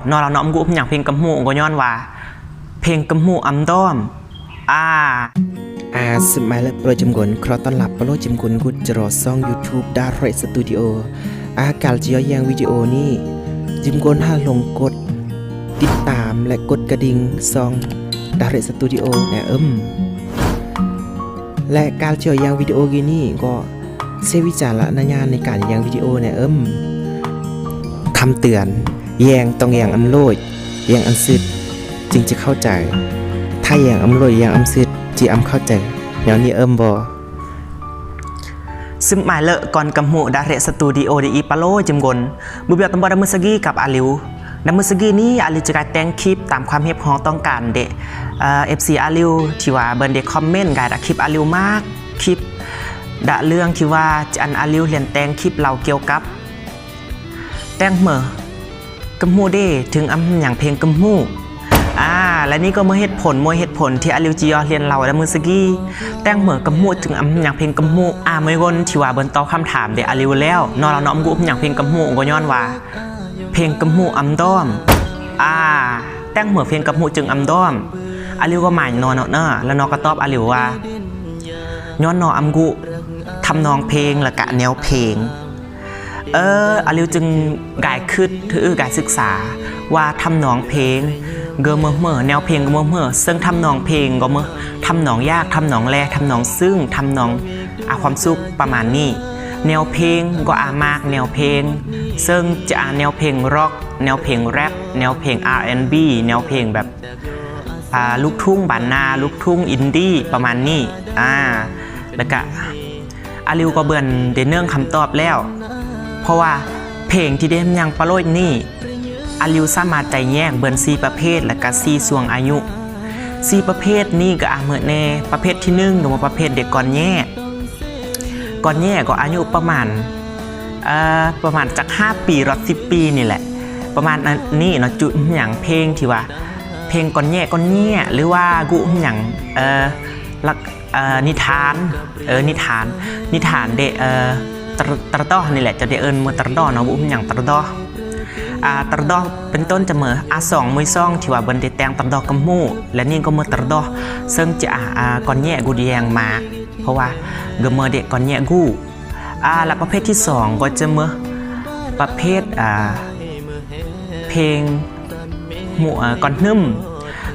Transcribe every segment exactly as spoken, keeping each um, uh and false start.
Nora no am gŭ hmnhang pheng kơhmu, gơnyon wa pheng kơhmu am dom. A. A, sơm mai lơ palo jơmgon, krao ton lap palo jơmgon gŭ jrô song YouTube Đah Rek Studio. A, kal chi yua yang video ni, jơmgon ha lŏng kôt tĭt tam lĕ kôt kơđing song Đah Rek Studio ne ưm. Lĕ kal chi yua yang video gini gŏ, xe wi chả là na nhan ni kal yang video ne ưm. Khăm tưn, yang tŏng yang ăn lôch, yang ăn sĭt, ching chi khao chai. Tha yang ăn lôch, yang ăn sĭt, chi ăn khao chai. Neo ni ưm bô. Sơm mai lơ kon kơhmu Đah Rek Studio đe i palo jơmgon. Bơ biă tơm bơ đah mơsagi kăp aliu. Đah mơsagi ni aliu chi gai teng khip tam khăm hep hong tŏng kan đe. Ơ, FC aliu chi wa bơ̆n đe comment gai đah khip aliu mă khip đah lương chi wa chi ăn aliu lien teng khip lao kiêu kăp teng hmơ kơhmu đe chưng am hmnhang pheng kơhmu. A, lĕ ni gŏ mơ̆ het phôn, mơ̆ het phôn thi aliu chi yua lien lao đah mơsagi. Teng hmơ kơhmu chưng am hmnhang pheng kơhmu. A, mơ̆i gŏn chi wa bơ̆n tŏ khăm tham đe aliu leo. Nora no am gŭ hmnhang pheng kơhmu, gơnyon wa pheng kơhmu am dom. A, teng hmơ pheng kơhmu chưng am dom. Aliu gŏ mă no no na, lĕ no kơ tŏp aliu wa nyon no am gŭ thăm nong pheng lĕ kơ neo pheng. Ơ, aliu chưng gai khĭt, gai sưk sa wa thăm nong pheng gơ̆ mơ̆ hmơ, neo pheng gơ̆ mơ̆ hmơ, sơng thăm nong pheng gŏ mơ̆ thăm nong yak, thăm nong le, thăm nong sưng, thăm nong a khwam sŭk pơman ni. Neo pheng gŏ a mă neo pheng, sơng chi a neo pheng rock, neo pheng rap, neo pheng R and B, neo pheng bep a, lục thung bản na, lục thung indie, pơman ni. A, lĕ kơ aliu gŏ bơ̆n đe nơng khăm tŏp leo. Pô wa pheng thi đe hmnhang palo ni, aliu sơm a chai nhe bơ̆n siประเภท lĕ kơ si suang añu. Siประเภท ni gŏ a mơ̆ ne, ประเภท thi nưng gŏ mơ̆ ประเภท đe kon nhe. Kon nhe gŏ añu pơman, ơ, pơman chăk ha pi rot sĭp pi ni lĕ. Pơman, ơ, ni no chu hmnhang pheng thi wa pheng kon nhe, kon nhe, หรือว่า gŭ hmnhang, ơ, lăk, ơ, นิทาน, ơ, นิทาน, นิทาน đe, ơ, tơr-, tơrdoh ni lĕ, cho đe ơn mơ̆ tơrdoh, no gŭ hmnhang tơrdoh. A, tơrdoh, เป็นต้น chi mơ̆ a song mui song thi wa bơ̆n đe teng tơrdoh kơhmu, lĕ ni gŏ mơ̆ tơrdoh, sơng chi a, a, kon nhe gŭ đe yang mă, pô wa gŏ mơ̆ đe kon nhe gŭ. A, lĕ ประเภท thi song gŏ chi mơ̆ ประเภท, a, pheng hmu, a, kon hnưm.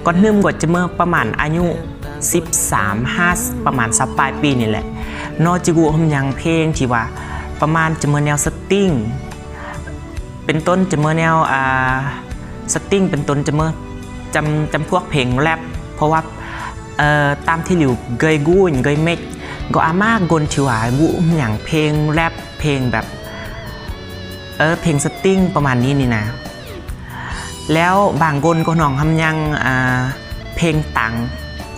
Kon hnưm gŏ chi mơ̆ pơman añu sĭp sơm ha pơman sơm pai pi ni lĕ. No chi gŭ hmnhang pheng thi wa pơman chi mơ̆ neo sơting. เป็นต้น chi mơ̆ neo, a, sơting, เป็นต้น chi mơ̆ chăm, chăm phuak pheng rap. Pô wa, ơ, tam thi liu gơi guñ, gơi mĕch. Gŏ a mă gŏn thi wa gŭ hmnhang pheng rap, pheng bep, ơ, pheng sơting pơman ni ni na. Leo bang gŏn gŏ nong hmnhang, a, pheng tang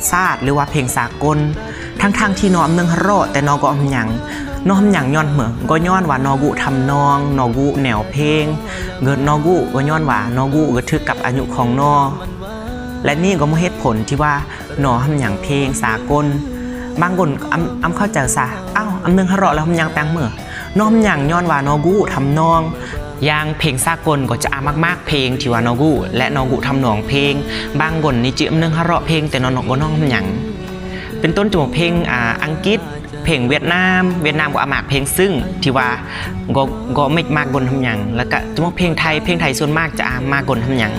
sat หรือว่า pheng sakôn. Thang thang thi no am nưng hơrŏ, te no gŏ hmnhang. No hmnhang nyon hmơ, gŏ nyon wa no gŭ thăm nong, no gŭ neo pheng. Gŏ no gŭ, gŏ nyon wa no gŭ gŏ thưk kăp añu khong no. Lĕ ni gŏ mơ̆ het phôn thi wa no hmnhang pheng sakôn. Bang gŏn am, am khao chau sa, ao, am nưng hơrŏ lĕ hmnhang tang hmơ. No hmnhang nyon wa no gŭ thăm nong. Yang pheng sakôn gŏ chi a mă mă pheng thi wa no gŭ, lĕ no gŭ thăm nong pheng. Bang gŏn ni chi am nưng hơrŏ pheng te no no gŏ nong hmnhang. เป็นต้น chi mơ̆ pheng, a, อังกฤษ, pheng Việt Nam, Việt Nam gŏ a mă pheng sưng, thi wa gŏ, gŏ mĕch mă gŏn hmnhang. Lĕ kơ chi mơ̆ pheng Thai, pheng Thai ส่วนมาก chi a mă gŏn hmnhang.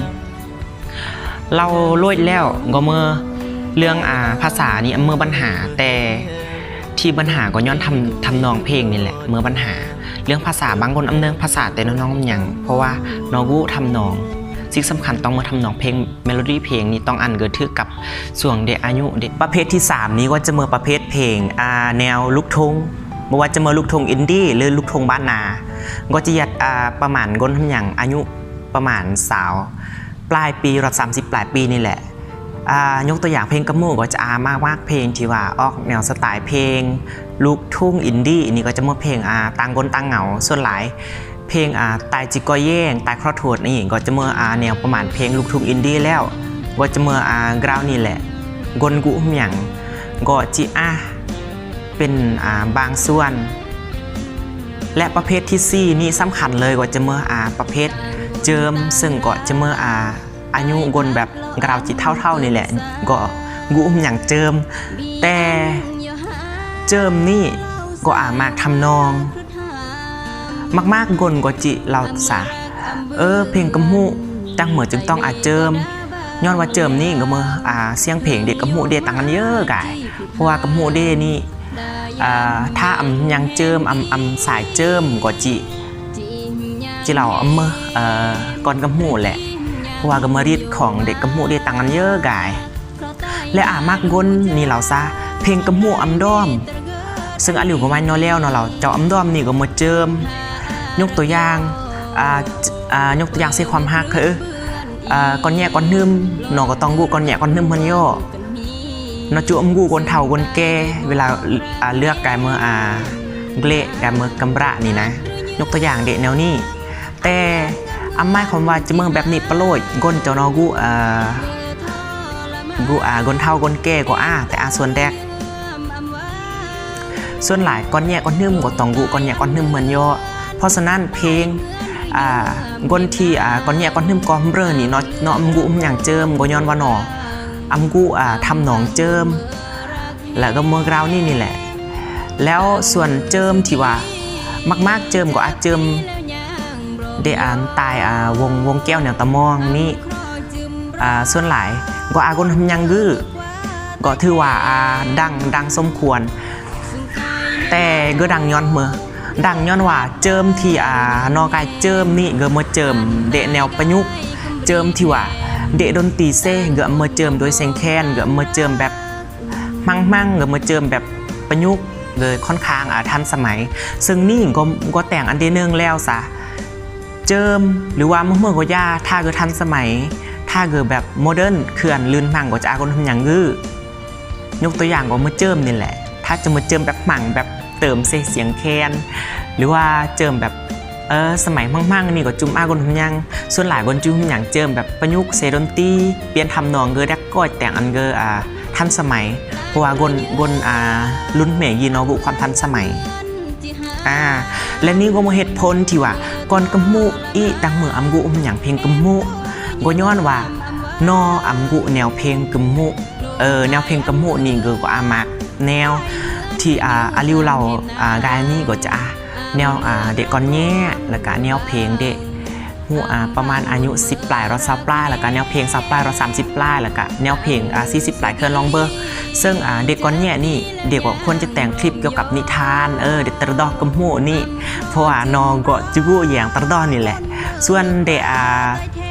Lao lôch leo, gŏ mơ̆ ເລື່ອງ, a, ພາສາ ni mơ̆ ບັນຫາ, te thi ບັນຫາ gŏ nyon thăm, thăm nong pheng ni lĕ mơ̆ ບັນຫາ. ເລື່ອງພາສາ, bang gŏn am nưng ພາສາ te no nong hmnhang, ເພາະວ່າ no gŭ thăm nong. Sik ສຳຄັນ tŏng mơ̆ thăm nong pheng, melody pheng ni tŏng ăn gŏ thưk kăp suang đe añu đe. ປະເພດທີສາມ ni gŏ chi mơ̆ ປະເພດເພງ, a, ແນວລູກທົ່ງ, ບໍ່ວ່າຈະເໝີລູກທົ່ງອິນດີ້ ຫຼື ລູກທົ່ງບ້ານນາ, ກໍຈະຍັດ, ປະມານ ຄົນຫາກຍັງອາຍຸປະມານຊາວປາຍປີ ຮອດສາມສິບປາຍປີນີ້ແຫຼະ. ຍົກຕົວຢ່າງເພງກະໝູ ກໍຈະອາ ມັກໆເພງທີ່ວ່າອອກແນວສະໄຕເພງລູກທົ່ງອິນດີ້, ອັນນີ້ກໍຈະເໝີເພງ ຕ່າງຄົນຕ່າງເຫງົາ. ສ່ວນຫຼາຍເພງ ຕາຍຈິກກໍແຍງ, ຕາຍຂໍໂທດ ນີ້ກໍຈະເໝີ ແນວປະມານເພງລູກທົ່ງອິນດີ້ແລ້ວ, ກໍຈະເໝີ ກຣາວນີ້ແຫຼະ. ຄົນກຸຫາກຍັງ ກໍຈະອາ ເປັນ ອາ ບາງສ່ວນ ແລະ ປະເພດທີສີ່ນີ້ສຳຄັນເລີຍ ກໍຈະເໝີ ອາ ປະເພດ เจิม ซึ่งก็จะเมอ อ่า อายุคนแบบเราจิเฒ่าๆ นี่แหละ ก็ gu' hmnhang เจิม แต่ เจิม นี่ ก็ อ่า มากทำนอง มากๆ คนก็จิเล่าสา เออ เพลงกำฮู้ จังเหมือนจึงต้อง อ่า เจิม ย้อนว่าเจิมนี่ก็เมอ อ่า เสียงเพลงเด็กกำฮู้เด้ตังอันเยอะกาย เพราะว่ากำฮู้เด้นี่ อ่า ถ้าอำยังเจิม อำ อำสายเจิมก็จิ จิเล่าอำเมอ เอ่อ ก่อนกำฮู้แหละ เพราะว่ากำมะริดของเด็กกำฮู้เด้ตังอันเยอะกาย และ อ่า มากคนนี่เล่าสา เพลงกำฮู้อำด้อม ซึ่งอะหลิวก็ว่าย้อนแล้วเนาะ เล่าเจ้าอำด้อมนี่ก็เมอเจิม ยกตัวอย่าง อ่า อ่า ยกตัวอย่างเสความฮัก เออ อ่า ก่อนแยะก่อนหื้ม เนาะก็ต้อง gu' ก่อนแยะก่อนหื้มเพิ่นย่อ เนาะ จุอำ gu' คนเฒ่าคนแก่ เวลา อ่า เลือกกายเมอ อ่า เกละกายเมอกำพร้านี่นะ ยกตัวอย่างเดะแนวนี้ แต่อำหมายความว่าจะเมอแบบนี้ปะโลย คนเจ้าเนาะ gu' อ่า gu' อ่า คนเฒ่าคนแก่ก็ อ่า แต่ อ่า ส่วนแดก ส่วนหลายก่อนแยะก่อนหื้มก็ต้อง gu' ก่อนแยะก่อนหื้มเพิ่นย่อ เพราะฉะนั้นเพลง อ่า คนที่ อ่า ก่อนแยะก่อนหื้มก็เมอนี่เนาะ เนาะ อำ gu' อำยังเจิมก็ย้อนว่าเนาะ อำ gu' อ่า ทำนองเจิม แล้วก็เมอคราวนี้นี่แหละ แล้วส่วนเจิมที่ว่ามากๆ เจิมก็ อ่า เจิมเดะ อ่า ตาย อ่า วง วงแก้วแนวตะมองนี่ อ่า ส่วนหลายก็ อ่า คนหำยังกื้อ ก็ถือว่า อ่า ดัง ดังสมควร แต่ก็ดังย้อนเมอ ดังย้อนว่าเจิมที่ อ่า นอกกายเจิมนี่ก็เมอเจิมเดะแนวประยุกต์ เจิมที่ว่าเดะดนตรีเซก็เมอเจิมโดยเสียงแคนก็เมอเจิมแบบ มั่งๆ ก็เมอเจิมแบบประยุกต์ ก็ค่อนข้าง อ่า ทันสมัย ซึ่งนี่ก็ ก็แต่งอันเดะนึ่งแล้วสา เจิม หรือว่าเมอเมอก็อย่า ถ้าก็ทันสมัย ถ้าก็แบบโมเดิร์น คืออันลื่นมั่งก็จะ อ่า คนหำยังกื้อ ยกตัวอย่างก็เมอเจิมนี่แหละ ถ้าจะเมอเจิมแบบมั่งแบบเติมเสเสียงแคน หรือว่าเจิมแบบ เออ สมัยมั่งๆ นี่ก็จุม อ่า คนหำยัง ส่วนหลายคนจุมหำยังเจิมแบบประยุกต์เสดนตรี เปลี่ยนทำนองก็ดักก้อยแต่งอันก็ อ่า ทันสมัย เพราะว่าคน คน อ่า รุ่นเมอยีเนาะ gu' ความทันสมัย อ่า และนี่ก็เมอเหตุผลที่ว่าก่อนกำฮู้อี้ตังเมออำ gu' หำยังเพลงกำฮู้ ก็ย้อนว่าเนาะอำ gu' แนวเพลงกำฮู้ เออ แนวเพลงกำฮู้นี่ก็ ก็ อ่า มากแนวที่ อ่า อะหลิวเล่า อ่า กายนี้ก็จะ อ่า แนว อ่า เดะก่อนแยะ แล้วก็แนวเพลงเดะ ฮู้ อ่า ประมาณอายุสิบปลายรอดซาวปลาย แล้วก็แนวเพลงซาวปลายรอดสามสิบปลาย แล้วก็แนวเพลง อ่า สี่สิบปลายเคินลองเบอร์ ซึ่ง อ่า เดะก่อนแยะนี่ เดะก็ควรจะแต่งคลิปเกี่ยวกับนิทาน เออ เดะตะดอกกำฮู้นี่ เพราะว่าเนาะก็จะ gu' อย่างตะดอกนี่แหละ ส่วนเดะ อ่า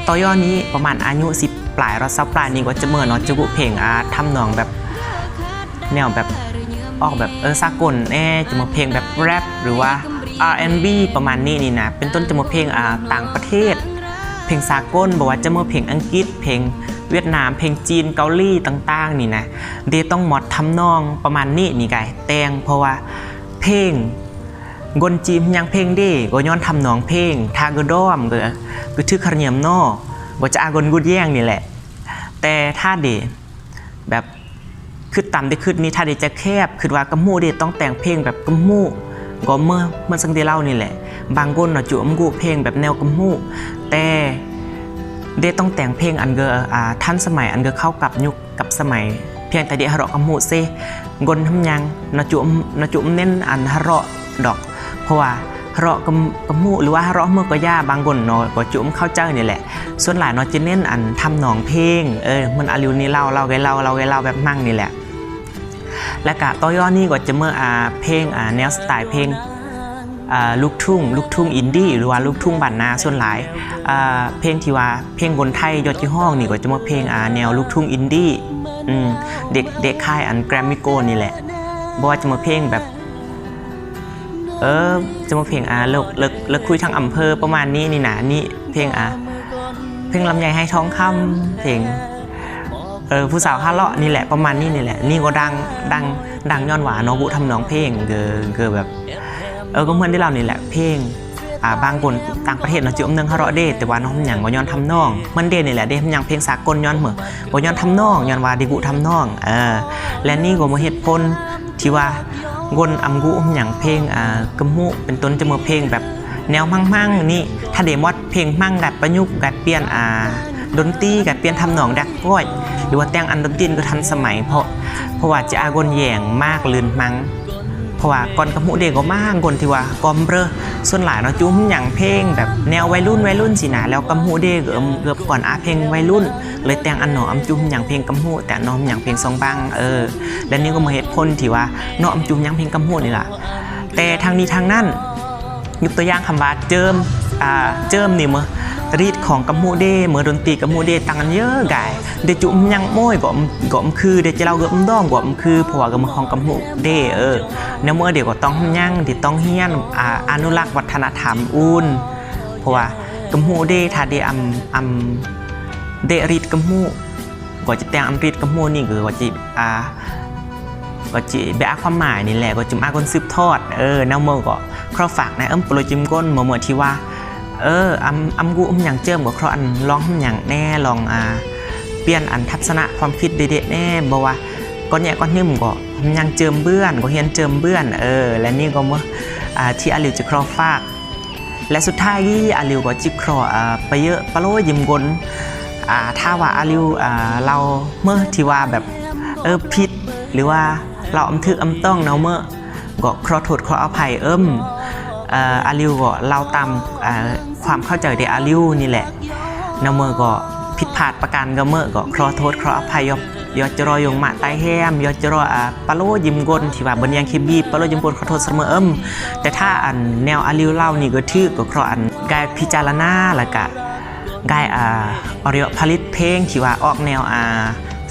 ต่อยอดนี้ประมาณอายุสิบปลายรอดซาวปลายนี่ก็จะเมอเนาะ จะ gu' เพลง อ่า ทำนองแบบ แนวแบบออกแบบ เออ สากลแน่ จะเมอเพลงแบบแร็ป หรือว่า อาร์แอนด์บี ประมาณนี้นี่นะ เป็นต้นจะเมอเพลง อ่า ต่างประเทศ เพลงสากล บ่ว่าจะเมอเพลงอังกฤษ เพลงเวียดนาม เพลงจีน เกาหลีต่างๆ นี่นะ เดะต้องมอดทำนองประมาณนี้นี่กายแต่ง เพราะว่าเพลง คนจีนยังเพลงเดะก็ย้อนทำนองเพลง ถ้าก็ด้อมก็ ก็ถือขะเหนียมเนาะ ก็จะ อ่า คนกุดแย้งนี่แหละ แต่ถ้าเดะ แบบ คือตามเดะคือนี่ ถ้าเดะจะแคบ คือว่ากำฮู้เดะต้องแต่งเพลงแบบกำฮู้ ก็เมอ เมอซึ่งเดะเล่านี่แหละ บางคนเนาะจุอำ gu' เพลงแบบแนวกำฮู้ แต่เดะต้องแต่งเพลงอันก็ อ่า ทันสมัย อันก็เข้ากับยุคกับสมัย เพียงแต่เดะฮาเราะกำฮู้เซ คนหำยังเนาะจุอำ เนาะจุอำเน้นอันฮาเราะดอก เพราะว่าฮาเราะกำ กำฮู้ หรือว่าฮาเราะเมอก็อย่า บางคนเนาะก็จุอำเข้าใจนี่แหละ ส่วนหลายเนาะจะเน้นอันทำนองเพลง เออ เหมือนอะหลิวนี่เล่า เล่าแกเล่า เล่าแกเล่าแบบมั่งนี่แหละ แล้วก็ต่อยอดนี้ก็จะเมอ อ่า เพลง อ่า แนวสไตล์เพลง อ่า ลูกทุ่ง ลูกทุ่งอินดี้ หรือว่าลูกทุ่งบ้านนาส่วนหลาย อ่า เพลงที่ว่าเพลงคนไทยยอดฮิตฮ้องนี่ก็จะเมอเพลง อ่า แนวลูกทุ่งอินดี้ อืม เดะ เดะค่ายอันแกรมมี่โกลด์นี่แหละ บ่ว่าจะเมอเพลงแบบ เออ จะเมอเพลง อ่า เลิก เลิก เลิกคุยทั้งอำเภอประมาณนี้นี่นะ นี่เพลง อ่า เพลงลำไยหายทองคำ เพลง เออ ผู้สาวฮาเลาะนี่แหละ ประมาณนี้นี่แหละ นี่ก็ดัง ดัง ดังย้อนว่าเนาะ gu' ทำนองเพลง ก็ ก็แบบ เออ ก็เหมือนเดะเล่านี่แหละ เพลง อ่า บางคนต่างประเทศเนาะจุอำเนิงฮาเราะเดะ แต่ว่าเนาะหำยังก็ย้อนทำนอง เหมือนเดะนี่แหละ เดะหำยังเพลงสากลย้อนเมอ ก็ย้อนทำนอง ย้อนว่าเดะ gu' ทำนอง เออ และนี่ก็เมอเหตุผลที่ว่าคนอำ gu' หำยังเพลง อ่า กำฮู้ เป็นต้นจะเมอเพลงแบบ แนวหมั่งๆ นี่ ถ้าเดหมดเพลงหมั่ง กัดประยุกต์ กัดเปลี่ยน อ่า ดนตรี กัดเปลี่ยนทำนองดักก้อย หรือว่าแต่งอันดนตรีก็ทันสมัย เพราะ เพราะว่าจะอากนแยงมากลื่นหมั่ง เพราะว่าก่อนกำฮู้เด้ก็มากคนที่ว่ากอมเบลอ ส่วนหลายเนาะ จุ้มหยังเพลงแบบแนววัยรุ่นวัยรุ่นสินะ แล้วกำฮู้เด้ก็เอิ้มเกือบก่อนอาเพลงวัยรุ่น เลยแต่งอันเนาะ อำจุ้มหยังเพลงกำฮู้ แต่อันเนาะหยังเพลงซองบัง เออ และนี่ก็มาเหตุผลที่ว่าเนาะ อำจุ้มหยังเพลงกำฮู้นี่ล่ะ แต่ทางนี้ทางนั้น ยกตัวอย่างคำว่าเจิม อ่า เจิมนี่เมอ รีดของกำฮู้เด้ เมอดนตรีกำฮู้เด้ ต่างกันเยอะกาย เดจุ้มหยังโม้ยก็ ก็อำคือ เดจะเล่าก็อำดองก็อำคือ เพราะว่าก็เมอของกำฮู้เด้ เออ แนวเมอเดี๋ยวก็ต้องหยัง เดี๋ยวต้องเฮียน อ่า อนุรักษ์วัฒนธรรมอุ่น เพราะว่ากำฮู้เด้ ถ้าเดอำ อำ เดรีดกำฮู้ ก็จะแต่งอำรีดกำฮู้นี่ก็ ก็จะ อ่า ก็จะแปลความหมายนี่แหละ ก็จุ้มอาคนสืบทอด เออ แนวเมอก็ครอฝากนะเอิ้ม ปะโลจิมก้น เมอเมอที่ว่า เออ อำ อำกุหยังเจิมก็ครออันลองหยังแน่ ลอง อ่า เปลี่ยนอันทัศนะความคิดเดะๆ แน่ บ่ว่าก่อนแย่ก่อนนึ่มก็หยังเจิมเบื้อน ก็เฮียนเจิมเบื้อน เออ และนี่ก็เมอ อ่า ที่อาหลิวจะครอฝาก และสุดท้ายนี้อาหลิวก็จิครอ อ่า ไปเยอะปะโลยิมกล อ่า ถ้าว่าอาหลิว อ่า เล่าเมอที่ว่าแบบ เออ ผิด หรือว่าเล่าอำถึกอำต้องเนาะเมอ ก็ขอโทษขออภัยเอิ้ม เอ่อ อาหลิวก็เล่าตาม อ่า ความเข้าใจเดะอาหลิวนี่แหละ เนาะเมอก็ผิดพลาดประการก็เมอก็ขอโทษขออภัย ยอด ยอดจรอยงมาใต้แฮม ยอดจรอ อ่า ปะโลยิมกลที่ว่าเปิ้นยังคลิปนี้ ปะโลยิมกลขอโทษเสมอเอิ้ม แต่ถ้าอันแนวอาหลิวเล่านี่ก็ถือก็เพราะอันกายพิจารณา แล้วก็กาย อ่า ออกเรียกว่าผลิตเพลงที่ว่าออกแนว อ่า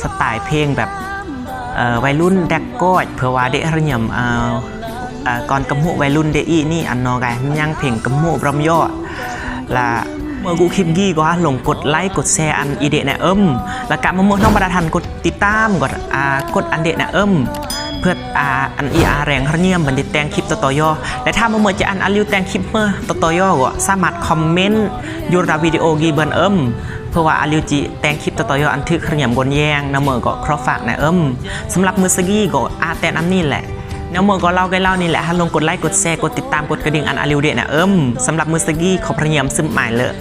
สไตล์เพลงแบบ เอ่อ วัยรุ่นแดกก้อย เพื่อว่าเดะระยำ อ่า อ่า ก่อนกำฮู้วัยรุ่นเดะอี้นี่ อันเนาะกายหยังเพลงกำฮู้บรอมยอด และเมอกู้คลิปนี้ก็หาลงกดไลค์กดแชร์อันอี้เดะนะเอิ้ม แล้วก็เมอเมอน้องบรรดาท่านกดติดตาม กด อ่า กดอันเดะนะเอิ้ม เพื่อ อ่า อันอี้ อ่า แรงระยำบันไดแต่งคลิปต่อๆ ยอ และถ้าเมอเมอจะอันอาหลิวแต่งคลิปเมอต่อๆ ยอก็สามารถคอมเมนต์อยู่ใต้วิดีโอนี้เบิ่นเอิ้ม เพื่อว่าอาหลิวจะแต่งคลิปต่อๆ ยออันถึกระยำกลแยง เนาะเมอก็ขอฝากนะเอิ้ม สำหรับมื้อซะกี้ก็อาแต่นำนี้แหละ เนาะเมอก็เล่าแก่เล่านี่แหละ หาลงกดไลค์กดแชร์กดติดตามกดกระดิ่งอันอาหลิวเดะนะเอิ้ม สำหรับมื้อซะกี้ขอระยำซึ่มหมายเลย